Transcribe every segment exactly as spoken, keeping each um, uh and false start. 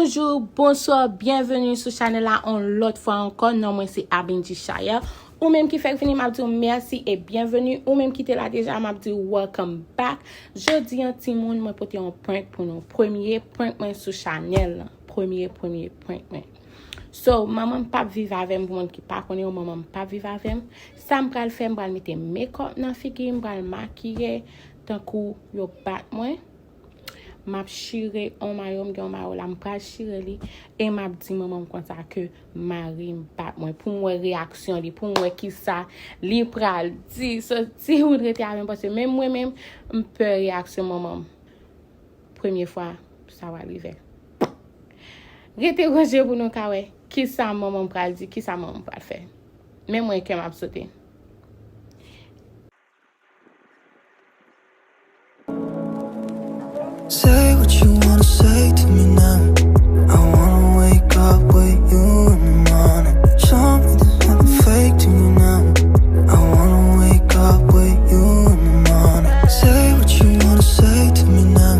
Bonjou, bonswa, byenveni sou chanèl la yon lòt fwa ankò. Non mwen se Abinji Chaya. Ou menm ki fèk vini, m ap di w mèsi e byenveni. Ou menm ki te la deja, m ap di w welcome back. Jodi a, timoun, mwen pote yon prank pou nou. Premye prank mwen sou chanèl la. Premye, premye prank mwen. So, manman m p ap viv avè m, pou moun ki pa konnen yo, manman m p ap viv avè m. Sa m pral fè, m pral mete makeup nan figi m, m pral makiye, tankou yo bat mwen. M ap chire yon mayo, m gen yon mayo la, m pral chire li, e m ap di manman m konsa ke mari m bat mwen, pou m wè reyaksyon li, pou m wè kisa li pral di. So, timoun, rete avè m, paske menm mwen menm, m pè reyaksyon manman m. Premye fwa sa va rive. Rete branche pou nou ka wè kisa manman m pral di, kisa manman m pral fè. Men mwen, kè m ap sote. Say what you wanna say to me now. I wanna wake up with you in the morning. Show me there's nothing fake to me now. I wanna wake up with you in the morning. Say what you wanna say to me now.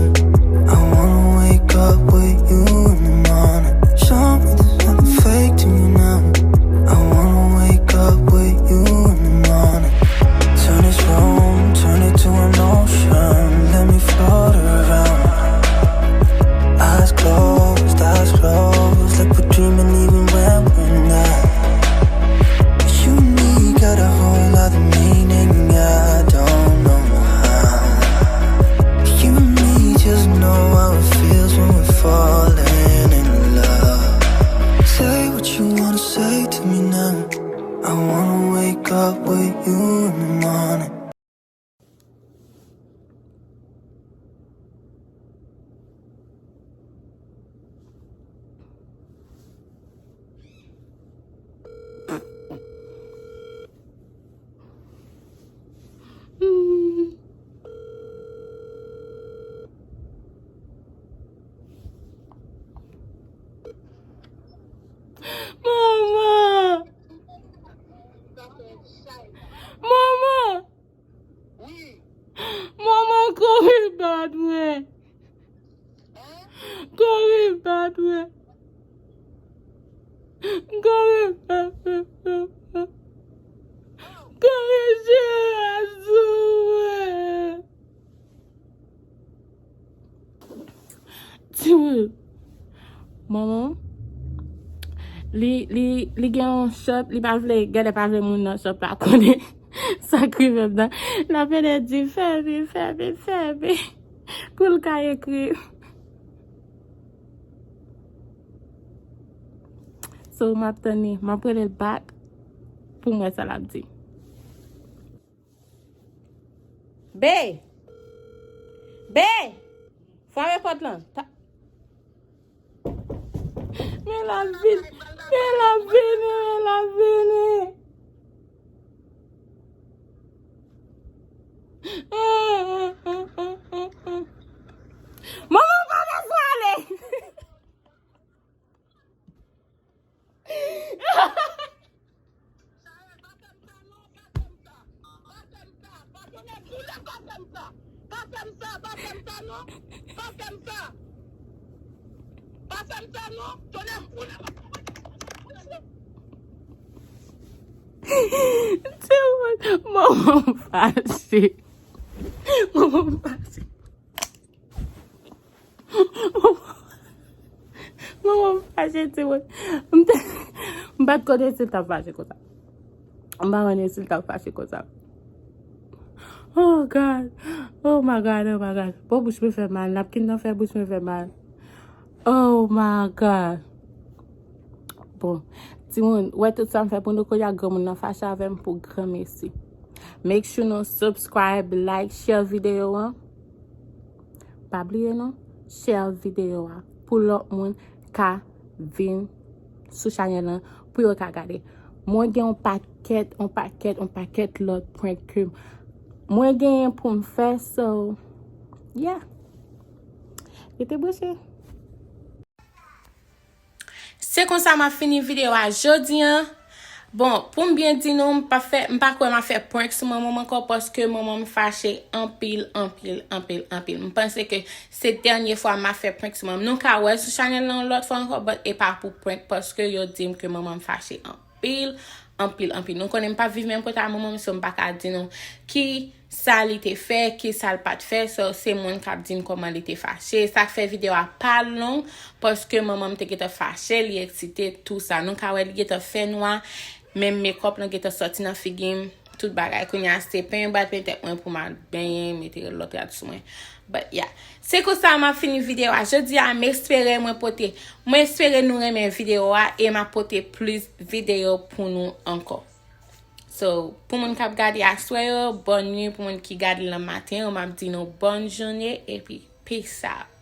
I wanna wake up with you in the morning. Show me there's nothing fake to me now. I wanna wake up with you in the morning. Turn this room, turn it to an ocean. Let me float around. Eyes closed, eyes closed, like we're dreaming even when we're not. You and me got a whole lot of meaning, I don't know how. You and me just know how it feels when we're falling in love. Say what you wanna say to me now. I wanna wake up with you in the morning. Manman! Manman! Manman, kouri bat mwen. Kouri bat mwen. Kouri bat mwen. Kouri jere sou mwen. Timoun. Manman. Li, li, li gen yon shop, li pa vle, genlè pa vle moun nan shop la konnen sa k rive m nan. L ap ede di fèmen, fèmen, fèmen. Pou l ka ekri. So, m ap tann li. M ap rele l back pou m wè sa l ap di. Be! Be! Frape pòt lan. Men l ap vini, men l ap vini, men l ap vini. Manman, pa bezwen ale. Manman fache. Manman fache. Manman m fache, timoun. M te, m pa t konnen si l t ap fache konsa. M pa konnen si l t ap fache konsa. Oh God. Oh my God, oh my God. Bon, bouch mwen fè mal. Napkin nan fè bouch mwen fè mal. Oh my God. Bon, timoun, wè tout sa m fè pou nou kounye a, granmoun nan fache avè m pou granmesi. Make sure nou subscribe, like, share videyo an. Pa bliye non, share videyo a pou lòt moun ka vin sou chanèl lan pou yo ka gade. Mwen gen yon pakèt, yon pakèt, yon pakèt lòt prank ke mwen genyen pou m fè, so, yeah. Rete branche. Se konsa m ap fini videyo a jodi an. Bon, pou m byen di nou, m pa fè, m pa kwè m a fè prank sou manman m ankò, paske manman m fache anpil, anpil, anpil, anpil. M panse ke se dènye fwa m a fè prank sou manman m. Nou ka wè l sou chanèl lan yon lòt fwa ankò, but e pa pou prank, paske yo di m ke manman m fache anpil, anpil, anpil. Nou konnen m pa viv menm kote a manman m, so m pa ka di nou ki sa li te fè, ki sa l pa t fè, so se moun k ap di m kòman li te fache. Sa k fè videyo a pa long, paske manman m te gentan fache, li eksite, tou sa. Nou ka wè li gentan fè nwa, menm makeup lan gentan sòti nan figi m, tout bagay. Kounye a se penyen, m pral penyen tèt mwen pou m al benyen, mete lòt rad sou mwen. But yeah, se konsa m ap fini videyo a jodi a. M espere mwen pote, mwen espere nou renmen videyo a e m ap pote plis videyo pou nou ankò. So, pou moun k ap gade aswè yo, bòn nwi. Pou moun ki gade l nan maten yo, m ap di nou bòn jounen epi peace out.